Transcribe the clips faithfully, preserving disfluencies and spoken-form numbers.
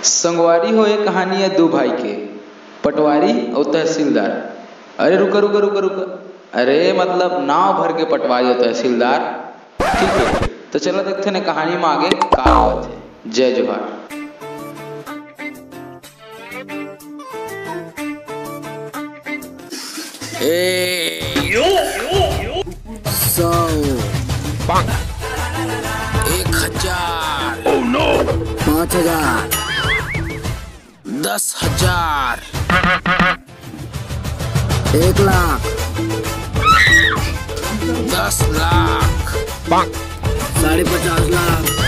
संगवारी हो, ये कहानी है दू भाई के, पटवारी अउ तहसीलदार। अरे रुका, रुका, रुका, रुका। अरे मतलब नाव भर के पटवारी अउ तहसीलदार। ठीक है, तो चला देखते हैं कहानी में आगे का होत हे। जय जोहार। ए, सौ, एक हजार, पाँच हजार, दस हजार, एक लाख, दस लाख, साढ़े पचास लाख।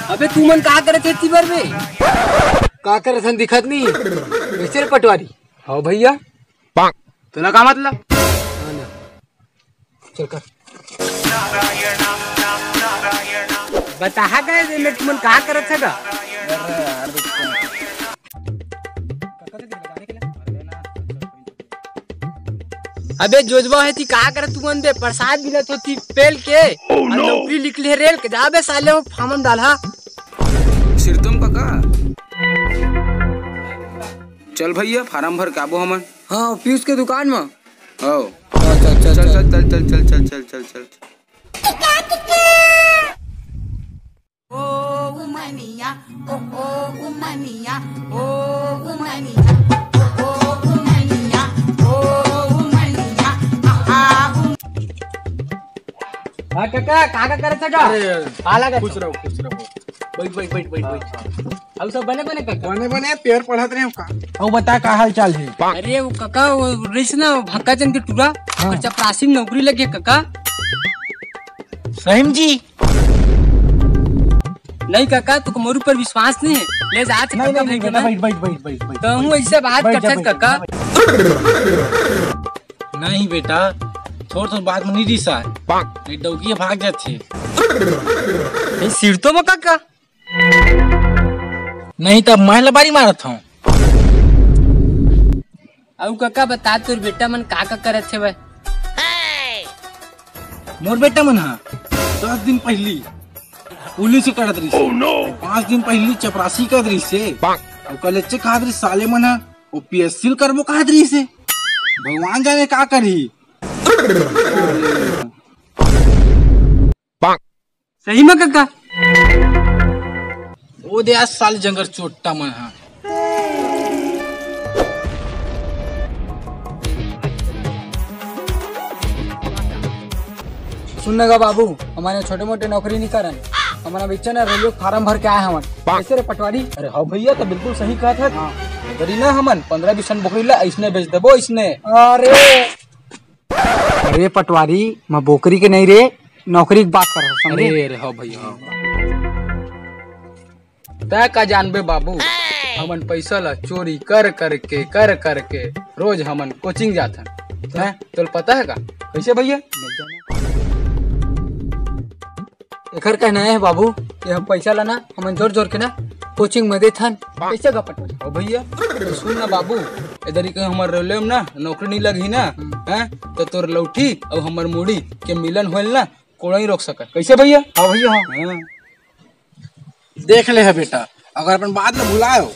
अबे तुमन का करत हे तिबर में? का करत हन दिखत नहीं? कैसे रे पटवारी? हाँ भैया। तोला का मतलब? चल कर। बताहा गए रे, मैं तुमन का करत हे गा? अबे जोजवा हे ती का करत तुमन बे? प्रसाद मिलत होती पेल के। Oh, और no! नौकरी निकली है रेल के। जा बे साले, वो फामन डाल हा। सिरतम का का? चल भैया, फार्म भर के आबो हमन। हाँ, पीयूष के दुकान में। आओ। चल, चल, चल, चल, चल। ओ उमनिया, ओ, ओ उमनिया, ओ उमनिया, ओ, ओ उमनिया, ओ उमनिया, आ, आ, उम- हाँ, काका, काका करे छे का? अरे, आला का? खुश रहो, खुश रहो। बैठ, बैठ, बैठ, बैठ, बैठ। अब सब बने, बने काका? बने, बने, पेपर पढ़त रहे हो का? अब बता, का हाल चाल है? अरे, वो काका, वो रईस ना, भक्का चंद के टूरा, हाँ। ओकर चपरासी में नौकरी लगे काका। सही में जी? नहीं काका, तुमको मोर ऊपर विश्वास नहीं है। ले जा, आज नहीं, काका नहीं, नहीं, भेज देना। बेटा, बैठ, बैठ, बैठ, बैठ, बैठ। तो हूँ ऐसे बात बैठ जा, करथस बैठ जा, काका। बैठ। नहीं बेटा, छोड़, तो बात में नहीं रिसा है। नहीं, डौकी भाग जाते। नहीं, सिर तो में काका। नहीं, तब मैं लबारी मारत हूँ। अउ काका, बता, तोर बेटा मन का का करत हे भाई? मोर बेटा मन हा दस दिन पहिली पुलिस के करत रहिस। Oh, no! पाँच दिन पहिली चपरासी करत रहिस हे। अउ कलेच्चे खात रहिस साले मन हा, वो पीएससी ल करबो कहत रहिस हे। भगवान जाने का करही। सही में काका? ओ दे आज साल जंगर चोट्टा मन हा। सुन न गा बाबू, हमन छोटे मोटे नौकरी नहीं करन, हमन अभी ना रेलवे फार्म भर के आए हवन। कैसे रे पटवारी? अरे हाँ भैया, तो बिल्कुल सही कहत है। हाँ। जरी ना हमन पंद्रह बीस ठन बोकरी ला ऐसने बेच देबो, ऐसने। अरे अरे पटवारी, मैं बोकरी के नहीं रे, नौकरी की बात कर रहा हूँ, समझे? अरे, अरे, हाँ भैया, हाँ। तै का जानबे बाबू, हमन पैसा ला चोरी कर करके, कर करके रोज हमन कोचिंग जाथन। हैं? तोल पता है का? कैसे भैया? एकर कहना है बाबू कि हम पैसा ला ना, हमन जोर जोर के ना कोचिंग में देथन। पैसा का पटवारी। ओ भैया, तो सुन ना बाबू, इधर ही कहीं हमर रेलवे में ना नौकरी नहीं लगही ना, हम्म। हैं? तो तोर लौठी अउ हमर मुड़ी के मिलन होल ना, कोई नहीं रोक सके। कैसे भैया? हाँ भैया, हाँ। हाँ। देख ले है बेटा, अगर अपन बात ला भुलायो,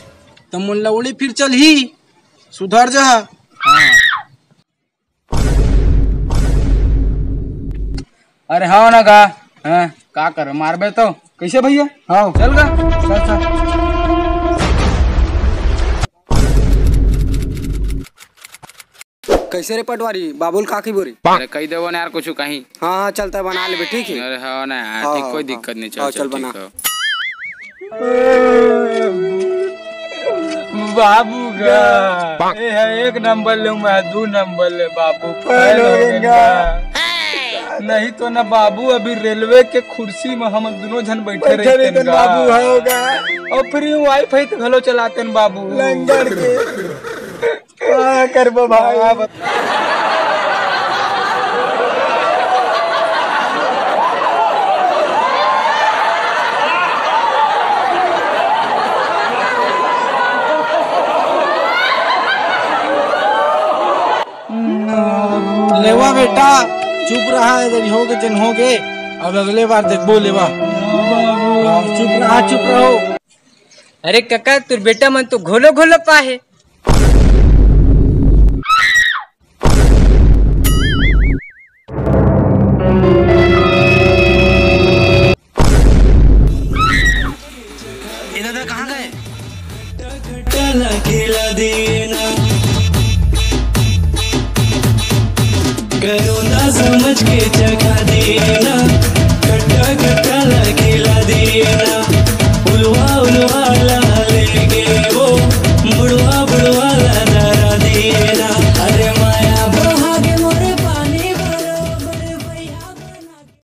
तो मन लौड़ी फिर चलही, सुधर जा। हाँ। अरे हाँ ना गा, हाँ, का कर मारबे तो। कैसे भैया? हाँ। चल गा। चल, चल। कैसे रे पटवारी, बाबुल का की बोरी? अरे कही देबो ना यार, कुछ कहीं। हाँ, हाँ, चलता बना लेबे, ठीक है? अरे हाँ ना यार, हाँ, ठीक, हाँ, कोई हाँ। दिक्कत नहीं, चल, हाँ, चल, चल, बना। ठीक है। बाबू गा, ए है एक नंबर ले, मैं दू नंबर ले बाबू, फैल हो गए गा। नहीं तो ना बाबू, अभी रेलवे के कुर्सी में हम दोनों जन बैठे बैठे रहते रहते गा। बाबू, हाँ गा। और फ्री वाईफाई तो घलो चलाते न बाबू। लंगड़ के। का करबो भाई? हाँ, बता। बेटा, चुप रहा, इधर हो के जन हो गए। अब अगले बार देखबो लेवा। हाँ, चुप रहा, चुप रहो। अरे कका, तोर बेटा मन तो घोलो घोलो पाहे। ये दादा कहाँ गए?